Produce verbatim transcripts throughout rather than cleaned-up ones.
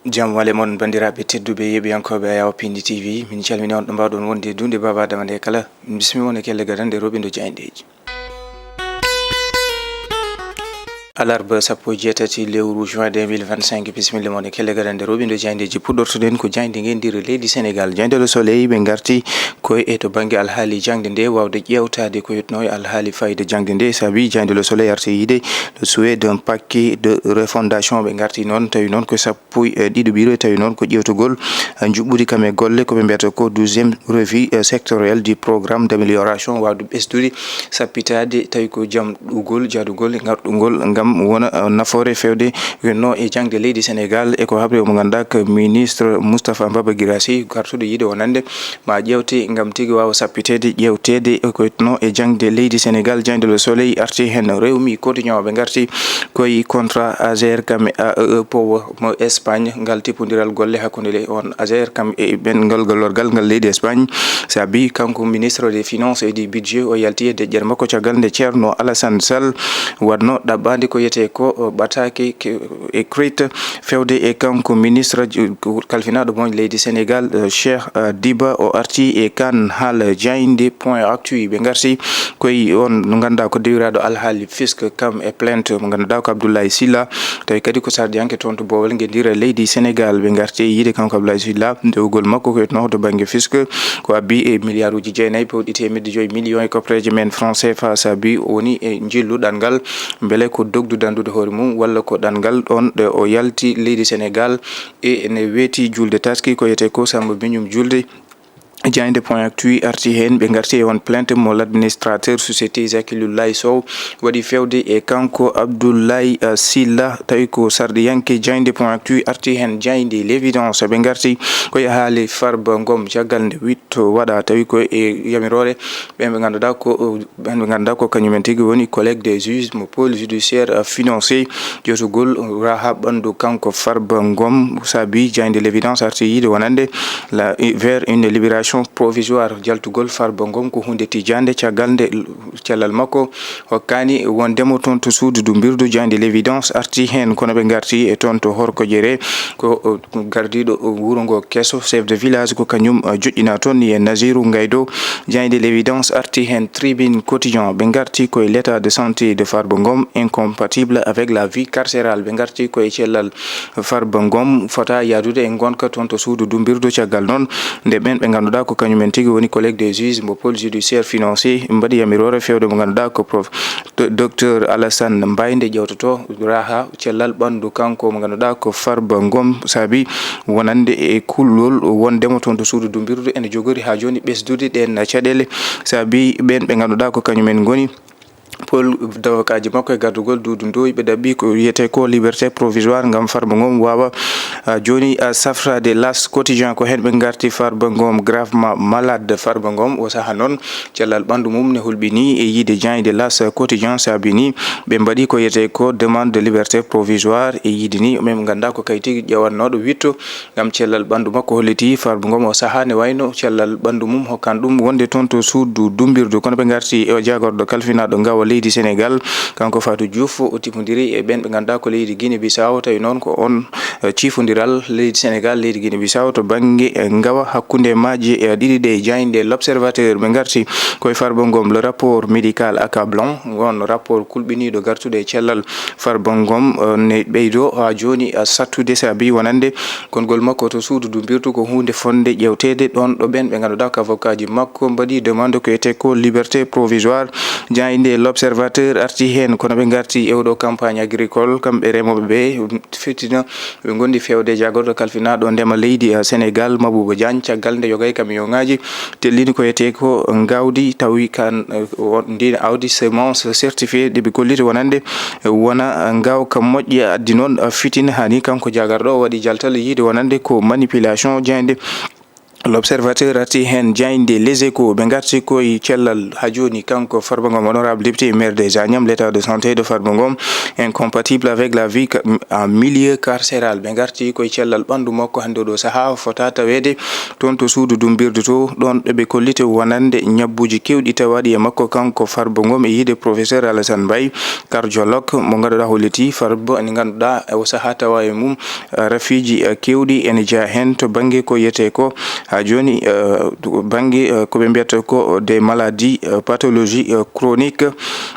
Jam wale mon, banndiraaɓe tedduɓe, yeeɓiyankooɓe Ayawa Pindi T V. Min calmini on ɗo mbaawɗon wonde e duunde Baaba Adama nde kala. Min bismi mon e kelle gadande roɓindo jayndeeji. Alarba sappo e jeetati lewru juin deux mille vingt-cinq, bisimilla mon e kelle gadande roɓindo jayndeeji. Puɗɗortoɗen ko jaynde ngenndire leydi Senegaal. Jaynde Le Soleil ɓe ngarti ko e to bannge alhaali jaŋde nde, waawde ƴeewtaade ko yotno e alhaali fayda jaŋde nde. Saabi jaynde Le Soleil arti yiide le souhait d'un paquet de refondation. Ɓe ngarti noon, tawi noon ko sappo e ɗiɗo ɓiire, tawi noon ko ƴeewtugol, eh, njuɓɓudi kam e golle, ko ɓe mbiyata ko douzième revue, eh, sectorielle du programme d'amélioration, waawde ɓesdude sappitaade, tawi ko jam ɗugol, jaadugol, garɗugol, ngam wona, eh, nafoore feewde no e jaŋde leydi Senegaal. E ko haɓre mo ngannduɗaa ko ministre Moustapha Mbaba Guirassy, gartuɗo yiide wonande ma ƴeewte ngam tigi waawa sappiteede, ƴeewteede ko no e jaŋde leydi Senegaal. Jaŋde Le Soleil arti heen. Rewmi Quotidien ɓe ngarti koye contrat Azer kam e A E E Power mo Espagne, ngal tippondiral golle hakkunde le on Azer kam e ɓen ngal gollorgal ngal leydi Espagne. Saabi kanko ministre des finances et du budget o yalti e deƴƴere makko caggal nde Ceerno Alassane Sall waɗno ɗaɓɓaande ko yetee ko, o, ɓataake ke-, écrite fewde e kanko ministre ji-, kalfinaaɗo mo leydi Senegaal, eh, Cheikh, eh, Diba, o arti e kan haala jaynde Point Actu. Ɓe ngarti koye on no ngannduɗaa ko dewiraaɗo alhaali fisc kam e plainte mo ngannduɗaa ko Abdoulaye Sylla, tawi kadi ko sardiyanke toon to boowal ngenndire leydi Senegaal. Ɓe ngarti e yiide kanko Abdoulaye Sylla dewgol makko ko etnoo to bannge fisc, ko abbi e miliyaaruuji jeenayi pawɗi teemedde joyi miliyon e koppareeje men franc C F A. Saabi o woni e njillu ɗanngal, mbele ko dogdu danndude hoore mum walla ko ɗanngal ɗoon ɗe o yalti leydi Senegaal e ne weeti julde taski ko yetee ko Samba Mignum julde. Jaynde Point Actu arti heen, ɓe ngarti e on plainte mo l'administrateur société Zakilullahi Sow waɗi fewde e kanko Abdoulaye, eh, Sylla, tawi ko sarɗiyanke. Jaynde Point Actu arti heen. Jaynde L'Évidence ɓe ngarti koye haali Farba Ngom caggal nde witto waɗa, tawi ko e yamiroore ɓen ɓe ngannduɗaa ko, ɓen ɓe ngannduɗaa ko kañumen tigi woni collègue des juges mo pôle judiciaire, euh, financier. Ƴeewtugol raha ɓanndu kanko Farba Ngom saabi jaynde L'Évidence arti yiide wonande la, vers une libération provisoire. Jaltugol Farba Ngom ko huunde tijaande caggal nde cellal makko hokkaani wondemo toon to suudu dumbirdu. Jaynde L'Évidence arti heen, kono ɓe ngarti e toon to Horkojere ko, o, gardiiɗo wuro ngo keso, chef de village, ko kañum, o, joƴƴina toon ni e Naziru Ngaydo. Jaynde L'Évidence arti heen. Tribune Quotidien ɓe ngarti koye l'état de santé de Farba Ngom incompatible avec la vie carcérale. Ɓe ngarti koye cellal Farba Ngom fota yaadude e ngonka toon to suudu dumbirdu. Caggal noon nde ɓen ɓe ngannduɗaa ko kañumen tigi woni collègue des juges mo pôle judiciaire financier mbaɗi yamiroore fewde mo ngannduɗaa ko prof, do-, docteur Alassane Mbaye nde ƴewtoto raha cellal ɓanndu kanko mo ngannduɗaa ko Farba Ngom saabi wonande e kullol wondemo toon to suudu dumbirdu ene jogori haa jooni ɓesdude ɗeen caɗeele. Saabi ɓeen ɓe ngannduɗaa ko kañumen ngoni pôle d'avocat ji makko e gardugol Doudou Ndoye, ɓe ɗaɓɓi ko wiyetee ko liberté provisoire ngam Farba Ngom waawa, ah, jooni, ah, safraade. L'As Quotidien ko heen ɓe ngarti Farba Ngom gravement malade. Farba Ngom o saha noon cellal ɓanndu mum ne hulɓinii e yiide jaayde L'As Quotidien saabi ni ɓe mbaɗi ko wiyetee ko demande de liberté provisoire e yiide ni ɓe ngannduɗaa ko kay tigi ƴeewatnooɗo witto ngam cellal ɓanndu makko. Holliti Farba Ngom o saha ne wayno cellal ɓanndu mum hokkan ɗum wonde toon to suudu dumbirdu. Kono ɓe ngarti e o jaagorɗo kalfinaaɗo ngawa leydi Senegaal, kanko Fatou Diouf, o tippodiri e ɓeen ɓe ngannduɗaa ko leydi Guinée Bissau, tawi noon ko on, eh, ciifondiral leydi Senegaal, leydi Guinée Bissau to bannge, eh, ngawa hakkunde maaje, eh, ɗiɗi ɗe. Jaayde L'Observateur ɓe ngarti koye Farba Ngom, le rapport médical accablant, on rapport kulɓiniiɗo gartude e cellal Farba Ngom, eh, ne ɓeydo haa jooni, eh, sattude saabi wonande konngol makko to suudu dumbirdu ko huunde fotnde ƴeewteede. Ɗoon ɗo ɓeen ɓe ngannduɗaa ko avocat ji makko mbaɗi demande ko wiyetee ko liberté provisoire. Jaayde L'Observateur arti heen, kono ɓe ngarti e oɗo campagne agricole, kamɓe remooɓe ɓe fitina ɓe ngondi fewde jaagorɗo kalfinaaɗo ndema leydi, eh, Senegaal, Mabouba Diagne, caggal nde yogay kamiyonŋaaji tellini ko wiyetee ko ngaawdi tawi kan, eh, o, ndin aawdi semence certifiée ɗi ɓe kolliti wonande, eh, wona, eh, ngaawka moƴƴa. Addi noon, eh, fitina hani kanko jagarɗo o waɗi jaltal yiide wonande ko manipulation. Jaayde L'Observateur arti heen, jaaynde Les Échos, ɓe ngarti koye cellal haa jooni. Kanko Farba Ngom, honorable député maire des Agnam, l'état de santé de Farba Ngom incompatible avec la vie ca- en milieu carcéral. Ɓe ngarti koye cellal ɓanndu makko hannde oɗo sahaa, fota taweede toon to suudu dumbirdu to, ɗoon ɗo ɓe kolliti wonande ñabbuuji keewɗi tawaaɗi e makko kanko Farba Ngom e yiide professeur Alassane Mbaye, cardiologue mo ngannduɗaa holliti Farba, ene ngannduɗaa o sahaa tawa e mum, eh, rafiiji, eh, keewɗi ene jeyaa heen to bannge ko yiyetee ko haa jooni, eh, to bannge, eh, ko ɓe mbiyata ko des maladies, eh, pathologies, eh, chroniques.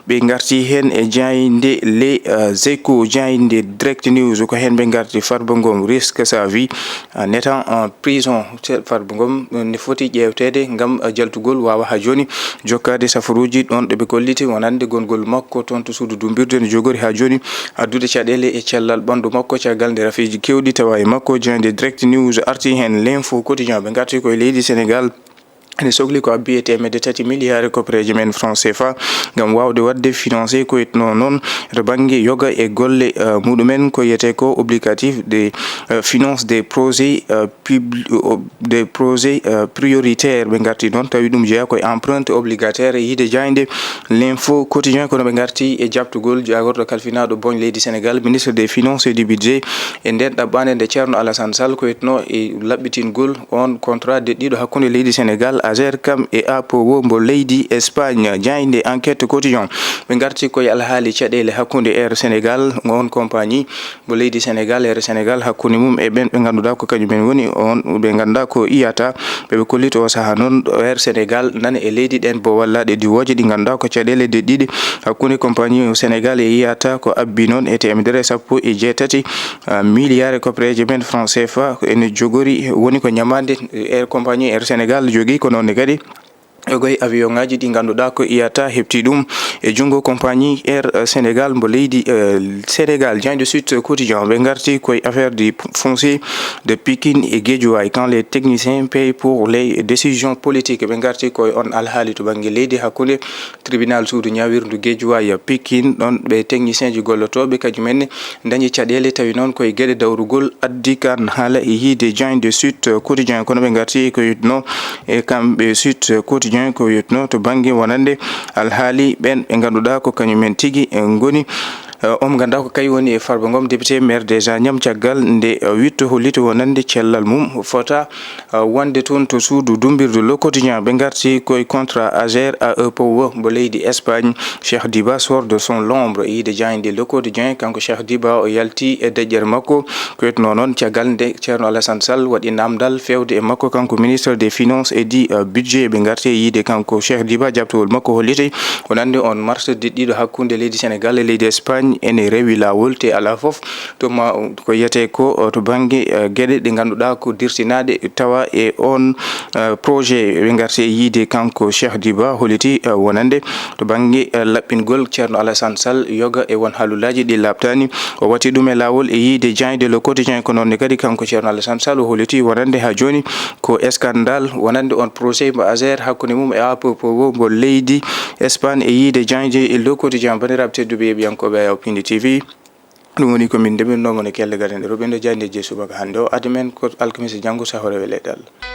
Ɓe ngarti heen e jaaynde Les, eh, Échos, jaaynde Direct News, ko heen ɓe ngarti. Farba Ngom risque sa vie en étant en prison. Farba Ngom ne foti ƴeewteede ngam, eh, jaltugol waawa haa jooni jokkaade safaruuji ɗoon ɗo ɓe kolliti wonande gongol makko toon to suudu dumbirdu ene jogori haa jooni addude caɗeele e cellal ɓanndu makko, caggal nde rafiiji keewɗi tawa e makko. Jaaynde Direct News arti heen. L'Info Quotidien, ɓe ngarti koye leydi Sénégal, ene sokli ko abbi e teemedde tati miliyaare koppereeje men franc C F A ngam waawde waɗde financé ko wiyetnoo noon to bannge yoga e golle, eh, muɗumen ko yiyetee ko obligatif de, eh, finance des projets, eh, pub-, o-, des projets, eh, prioritaires. Ɓe ngarti noon, tawi ɗum jeyaa koye empreinte obligataire e yiide jaaynde L'Info Quotidien. Kono ɓe ngarti e jaabtugol jaagorɗo kalfinaaɗo boñ leydi Sénégal, ministre des finances et du budget, e ndeen ɗaɓɓaande nde Ceerno Alassane Sall ko wiyetnoo e laɓɓitingol on contrat deɗɗiiɗo hakkunde leydi Sénégal, Azer, kam e A P O mbo leydi Espagne. Jaaynde Enquête Quotidien, ɓe ngarti koye alhaali caɗeele hakkunde Air Sénégal, on compagnie mo leydi Sénégal, Air Sénégal, hakkunde mum e ɓeen ɓe ngannduɗaa ko kañum en woni on, ɓe ngannduɗaa ko I A T A, ɓe ɓe kolliti o sahaa noon Air Sénégal nana e leydi ɗeen bo wallaaɗe diwooje ɗi ngannduɗaa ko caɗeele deɗɗiiɗe hakkunde compagnie Sénégal e I A T A, ko abbi noon e teemedere e sappo e jeetati, ah, miliyaare koppereeje men franc C F A ene jogori, woni ko ñamaande Air, compagnie Air Sénégal jogii, ko noon ne kadi e koye avion ŋaaji ɗi ngannduɗaa ko I A T A heɓti ɗum e junngo compagnie Air Sénégal mbo leydi, eh, Sénégal. Jaaynde Sud Quotidien, ɓe ngarti koye affaire du foncier de Pikine et Guédiawaye, quand les techniciens payent pour les décisions politiques. Ɓe ngarti koye on alhaali to bannge leydi hakkunde tribunal suudu ñaawirndu Guédiawaye Pikine, ɗoon ɓe technicien ji gollotooɓe kañum en ne ndañi caɗeele, tawi noon koye geɗe dawrugol addi kan haala e yiide jaaynde Sud Quotidien. Kono ɓe ngarti ko wiyetnoo e kamɓe Sud Quotidien, ko wiyetnoo to bannge wonande alhaali ɓeen ɓe ngannduɗaa ko kañum en tigi, eh, ngoni, eh, on ngannduɗaa ko kañum woni e Farba Ngom, député maire des Agnam, caggal nde, eh, witto holliti wonande cellal mum fota, eh, wonde toon to suudu dumbirdu Le Quotidien. Ɓe ngarti koye contrat Azer, A E Power mbo leydi Espagne. Cheikh Diba sort de son l'ombre e yiide jaaynde Le Quotidien. Kanko Cheikh Diba o yalti e deƴƴere makko, ko wiyetnoo noon caggal nde Ceerno Alassane Sall waɗi naamndal feewde e makko, kanko ministre des finances et du, euh, budget. Ɓe ngarti e yiide kanko Cheikh Diba, jaabtowol makko holliti wonande on marche deɗɗiiɗo hakkunde leydi Sénégal e leydi Espagne ene rewi laawol, te alaa fof to ma, ko yiyetee ko, uh, to bannge, uh, geɗe ɗe ngannduɗaa ko dirtinaaɗe tawa e on, uh, projet. Ɓe ngarti e yiide kanko Cheikh Diba holliti, uh, wonande to bannge, uh, laɓɓingol Ceerno Alassane Sall yoga e won haalulaaji ɗi laaɓtaani, o watti ɗum e laawol e yiide jaaynde Le Quotidien. Ko noon ne kadi kanko Ceerno Alassane Sall o holliti wonande haa jooni ko scandale wonande on projet mbo Azer hakkunde mum e A P P O mbo leydi Espagne e yiide jaaynde Le Quotidien. Banndiraaɓe tedduɓe yeeɓiyankooɓe Ayaw Pindi T V, ɗum woni ko min ndemirnoo mon e kelle gadanɗe roɓendo jaaynde je subaka hannde o. Addi men ko alkamisa janngo sahoo rewe leɗɗal.